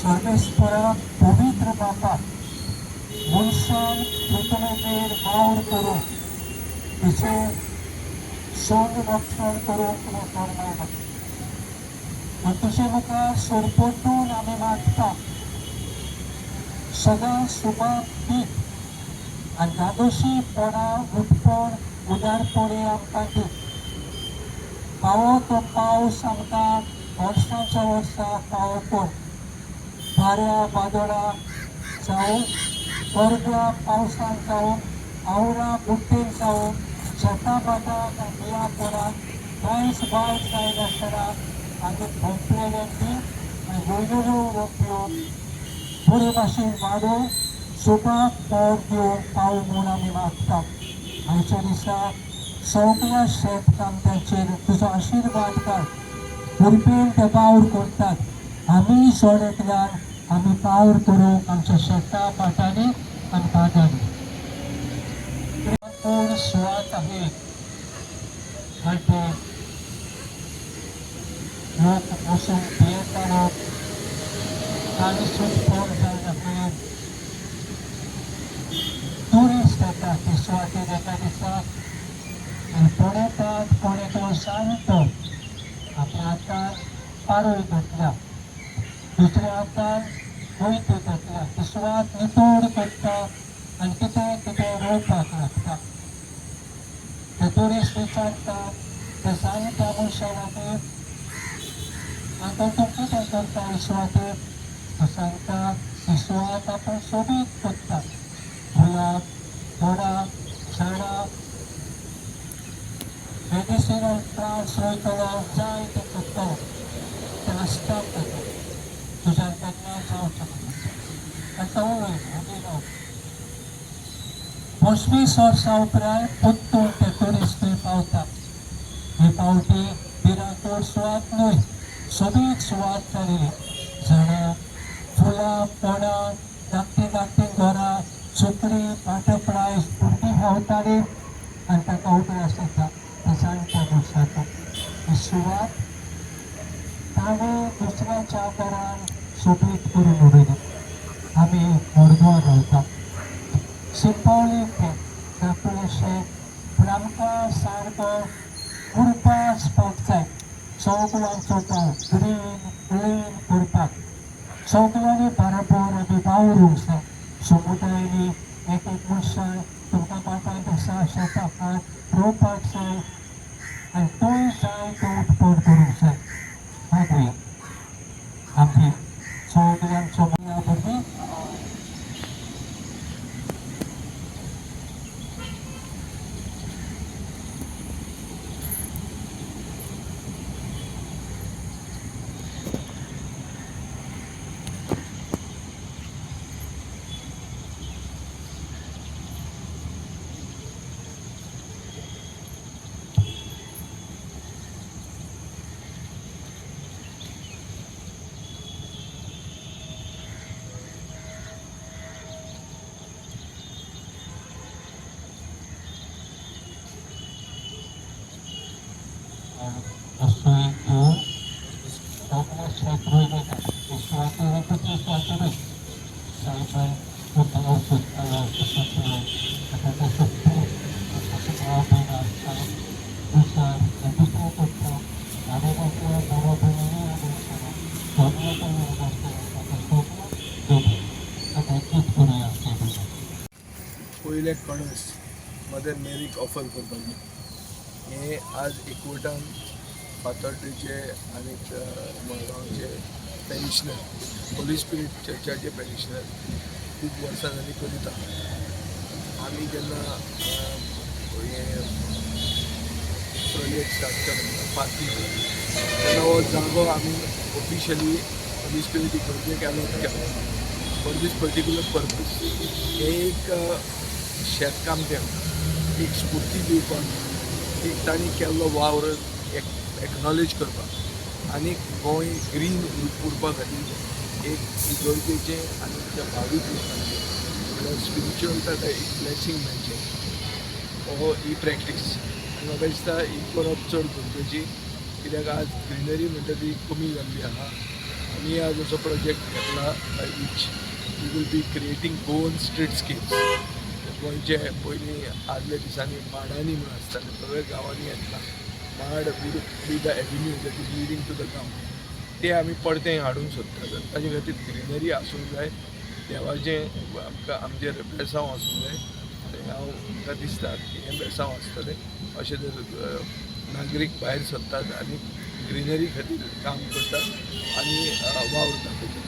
सर्वेस्परा पवित्र बापा, मनशान पृथ्वीचेर वावर करून तिचें संरक्षण करूंक तुवें फर्मायलां. पूण तुजे मुखार सरपटून आमी मागता, सदां सुमाक दी आनी धादोशीपणा, उठपण, उदारपणी आमकां दी. फावो तो पावस आमकां वर्साच्या वर्सा फावो कर. वाऱ्या वादळां जावं, करग्या पावसान जावं, आवरा बुट्टेन जावं, शेतां भाटांक आनी बियां पोराक कांयच वायट जायनासतना आमी भोंपलेलें दी आनी रोयलेल्यो रोपयो बरे भाशेन वाडोवन सुपाक पोर दिवंक पाव म्हूण आमी मागता. आयच्या दिसा सगळ्या शेतकामत्यांचेर तुजो आशिर्वाद घाल. उर्बेन ते वावर करतात, आमी जण एकल्यान आमी वावर करूंक आमच्या शेतां भाटांनी आनी बागांनी. कोण सुवात आहे हय, लोक वचूंक भियेतालो, तांणी सुटपोण जायना. ट्युरिस्ट येतात ते सुवातेर एका दिसा आनी पळयतात, कोण एकलो जाणटो आपल्या हातान पारोय घेतल्या, दुसऱ्या हातान कोयते घेतल्या, ती सुवात नितळ करता आनी कितें कितें रोवपाक लागता. ते ट्युरिस्ट विचारता ते जाणट्या मनशा लागीं, "अंकल, तूं कितें करता ही सुवातेर?" तो सांगता, ही सुवात आपूण सोबीत करता, गुलाब, झाडां झाडां, मेडिसिनल प्लांट्स रोयतलो, जाय तें करतलो. ते आसतात ताका, तुज्यान केन्ना जावचें ना. आनी तो उलयलो, ओगी रावलो. 25 वर्सां उपरांत परतून ते ट्युरिस्ट थंय पावता. हे फावटी भिरांकूळ सुवात न्हय, सोबीत सुवात जालेली. झाडां, फुलां, फळां, धाकटीं धाकटीं घरां, सुकणीं, बटरफ्लायज, भुरगीं भोंवतालीं. आनी ताका उगडास येता त्या जाणट्या मनशाचो. ही सुवात ताणें दुसऱ्याच्या घरान सोबीत करून उडयली. आमी मडगांव रावता, सिंपॉलीक तें धाकटुलेशें, पूण आमकां सारको उरपा आसपाक जाय. सगलो आमचो गांव ग्रीन क्लीन करपाक सगल्यांनी बरोबर आमी वावरूंक जाय. समुदायांनी एक एक मनशान तुमकां भाटांत आसा, शेतां रोवपाक जाय आनी थंय जाय तें उत्पन्न करूंक जाय. मागुया आमची सगल्यांचो मना भुरगीं. रसोई घेवन सगळें शेत रोयलें. ते सुवातेर दुसरे सुवातेरूय सायबान देव सोदतालो तसो आतां ते सगळे भाव भयणां दुसर दुसरें करता. आनी आपल्या भावा भयणींनी आदार केलो, सगळ्यांनी आदार केलो, ताका सगळें दोबी. आतां गीत करुया सायबाचें. पयलें कणस मदर मेरीक ऑफर करपाचें हें आज एकवटान फातर्डेचे आनी मडगांवचे पेरिशनर, होली स्पिरीट चर्चाचे पेरिशनर खूब वर्सां जालीं करीत आहा. आमी जेन्ना हें प्रोजेक्ट स्टार्ट केलो पार्किंग, तेन्ना हो जागो आमी ऑफिशियली होली स्पिरीट इगर्जेक एलॉट केलो फॉर these particular purpose. हें एक शेतकामत्यांक एक स्फूर्ती दिवपाक, एक तांणी केल्लो वावर एक्नॉलेज करपाक आनी गोंय ग्रीन उरपा खातीर एक इगर्जेचें आनी त्या भावीक लोकांचें, म्हणल्यार स्पिरिच्युअल ताका एक ब्लेसींग मेळचें, हो ही प्रॅक्टीस. आनी म्हाका दिसता ही करप चड गरजेची, कित्याक आज ग्रिनरी म्हणटा ती कमी जाल्ली आहा. आमी आज असो प्रोजेक्ट घेतला by which we will be creating Goan streetscapes. गोंयचे पयलीं आदल्या दिसांनी माडांनी म्हणून आसताले, सगळ्या गांवांनी येतला माड will be the avenue that is leading to the गांव. ते आमी परतें हाडूंक सोदतात. ताजे खातीर ग्रिनरी आसूंक जाय, देवाचें आमकां आमचेर बेसांव आसूंक जाय आनी हांव म्हाका दिसता की हें बेसांव आसतलें अशें जर नागरीक भायर सरतात आनी ग्रिनरी खातीर काम करतात आनी वावर दाखयतात.